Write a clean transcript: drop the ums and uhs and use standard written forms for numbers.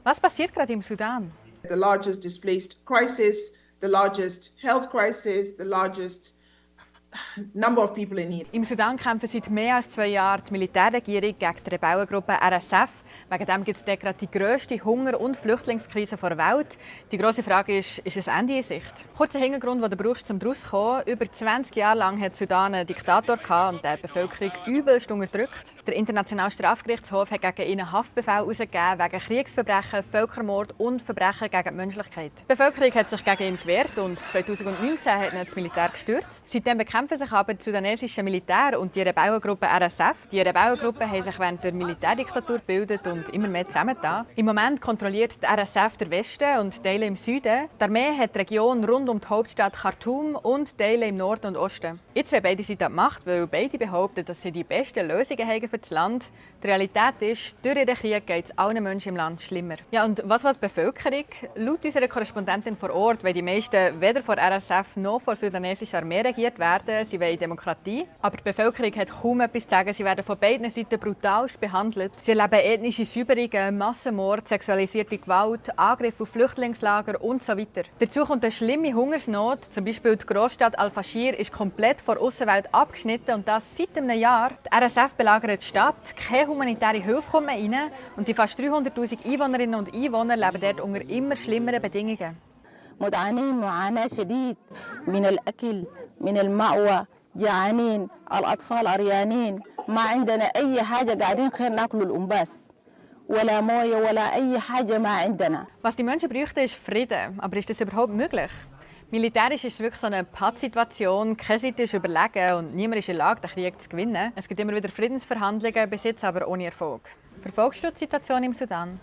Was passiert gerade im Sudan? The largest displaced crisis, the largest health crisis, the largest number of people in need. Im Sudan kämpfen seit mehr als 2 Jahren die Militärregierung gegen die Rebellengruppe RSF. Wegen dem gibt es dort gerade die grösste Hunger- und Flüchtlingskrise der Welt. Die grosse Frage ist ein Ende in Sicht? Kurzer Hintergrund, den du brauchst, um daraus zu kommen. Über 20 Jahre lang hat Sudan einen Diktator und der die Bevölkerung übelst unterdrückt. Der Internationale Strafgerichtshof hat gegen ihn einen Haftbefehl herausgegeben wegen Kriegsverbrechen, Völkermord und Verbrechen gegen die Menschlichkeit. Die Bevölkerung hat sich gegen ihn gewehrt und 2019 hat ihn das Militär gestürzt. Seitdem bekämpfen sich aber das sudanesische Militär und die Rebellengruppe RSF. Die Rebellengruppen haben sich während der Militärdiktatur gebildet und immer mehr zusammengetan. Im Moment kontrolliert die RSF den Westen und Teile im Süden. Die Armee hat die Region rund um die Hauptstadt Khartoum und Teile im Norden und Osten. Jetzt wollen beide Seiten an die Macht, weil beide behaupten, dass sie die besten Lösungen haben für das Land. Die Realität ist, durch den Krieg geht es allen Menschen im Land schlimmer. Ja, und was will die Bevölkerung? Laut unserer Korrespondentin vor Ort wollen die meisten weder von RSF noch von der sudanesischen Armee regiert werden. Sie wollen Demokratie. Aber die Bevölkerung hat kaum etwas zu sagen. Sie werden von beiden Seiten brutalst behandelt. Sie erleben ethnische Säuberungen, Massenmord, sexualisierte Gewalt, Angriffe auf Flüchtlingslager und so weiter. Dazu kommt eine schlimme Hungersnot. Zum Beispiel die Großstadt Al-Fashir ist komplett von der Aussenwelt abgeschnitten und das seit einem Jahr. Die RSF belagert die Stadt. Keine humanitäre Hilfe kommt mehr rein. Und die fast 300'000 Einwohnerinnen und Einwohner leben dort unter immer schlimmeren Bedingungen. مدعمين معاناة شديد من الأكل من المأوى جعانين الأطفال عريانين ما عندنا أي حاجة قاعدين خير ناكل الأنباس ولا موية ولا أي حاجة ما عندنا. Was die Menschen bräuchten, ist Frieden. Aber ist das überhaupt möglich? Militärisch ist es wirklich so eine Pattsituation. Keine Seite ist überlegen und niemand ist in der Lage, den Krieg zu gewinnen. Es gibt immer wieder Friedensverhandlungen, bis jetzt aber ohne Erfolg. Verfolgst du die Situation im Sudan?